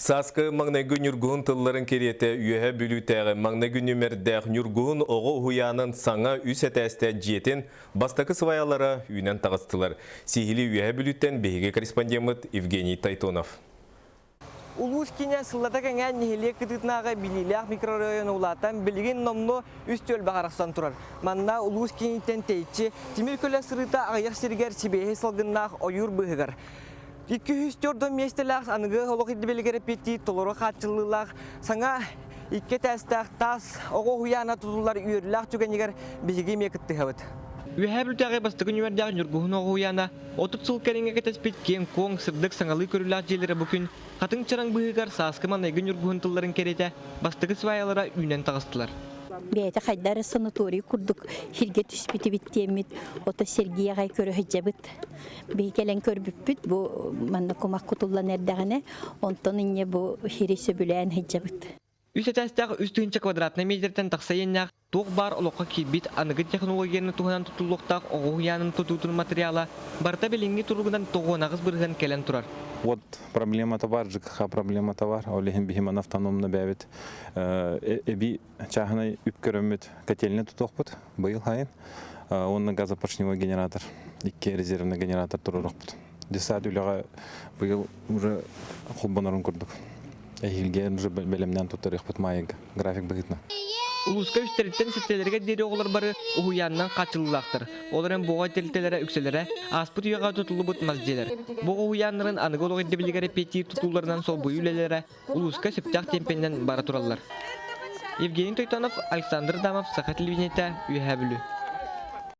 Сааскы маҥнайгы ньургуһун тылларын кэриэтэ Үөһээ Бүлүүтээҕи маҥнайгы нүмердээх Ньургуһун оҕо уһуйаанын саҥа үс этээстээх дьиэтин бастакы сваялара үүнэн таҕыстылар. Сиһилии Үөһээ Бүлүүттэн биһиги корреспондеммыт Евгений Тайтонов. Улуус киинэ сыллата кэҥээн нэһилиэк кытыытынааҕы билиилээх микрорайон улаатан билигин номнуо үс түөлбэҕэ арахсан турар. Манна улуус кииниттэн тэйиччи тимир көлө сырыыта аҕыйах сиригэр сибиэһэй салгыннаах ойуур быыһыгар 204 миэстэлээх аныгы олох ирдэбилигэр эппиэттиир толору хааччыллыылаах саҥа икки этээстээх таас оҕо уһуйаана тутуллар үөрүүлээх түгэнигэр биһиги эмиэ кыттыһабыт. Үөһээ Бүлтээҕи бастакы нүмердээх Ньургуһун оҕо уһуйаана 30 сыл кэриҥэ кэтэспит киэҥ-куоҥ, сырдык саҥалыы көрүүлээх дьиэлэрэ бу күн хатыҥ чараҥ быыһыгар сааскы маҥнайгы ньургуһун тылларын кэриэтэ бастакы сваялара үүнэн таҕыстылар. Бэйэтэ хайда эрэ санаторий курдук сиргэ түспүт эбит диэммит, ото Сергей аҕай көрө сылдьабыт. Биһи кэлэн көрбүппүт бу манна кумах кутуллан эрдэҕинэ, онтон инньэ бу сири сөбүлээн сылдьабыт. Үс этээстээх 3000 квадратнай метртэн тахса иэннээх туох баар олоххо киирбит аныгы технологияны туһанан тутуллуохтаах оҕо уһуйаанын тутуутун материала барыта билиҥҥи туругунан 98% кэлэн турар. Вот проблемата бар, ЖКХ проблемата бар. Ол иһин биһи автономно бэйэбит эби чааһынай үп көрөммүт котельня тутуохпут быйыл хайын. Уонна газопоршневой генератор, икки резервный генератор туруорохпут. Десад үлэҕэ быйыл уже холбонорун курдук. Эһиилгэ уже бэлэмнээн туттарыахпыт маайга график быһыытынан. Улууска үстэриттэн сэттэлэригэр диэри оҕолор бары уһуйаанынан хааччыллыылаахтар. Ол эрэн буоҕа тэрилтэлэрэ үксэлэрэ ааспыт үйэҕэ тутуллубут мас дьиэлэр. Бу уһуйааннарын аныгы олох ирдэбилигэр эппиэттиир тутууларынан солбуйуу үлэлэрэ улууска сөптөөх темпинэн бара тураллар. Евгений Тойтонов, Александр Адамов, Саха телевидениетэ, Үөһээ Бүлүү.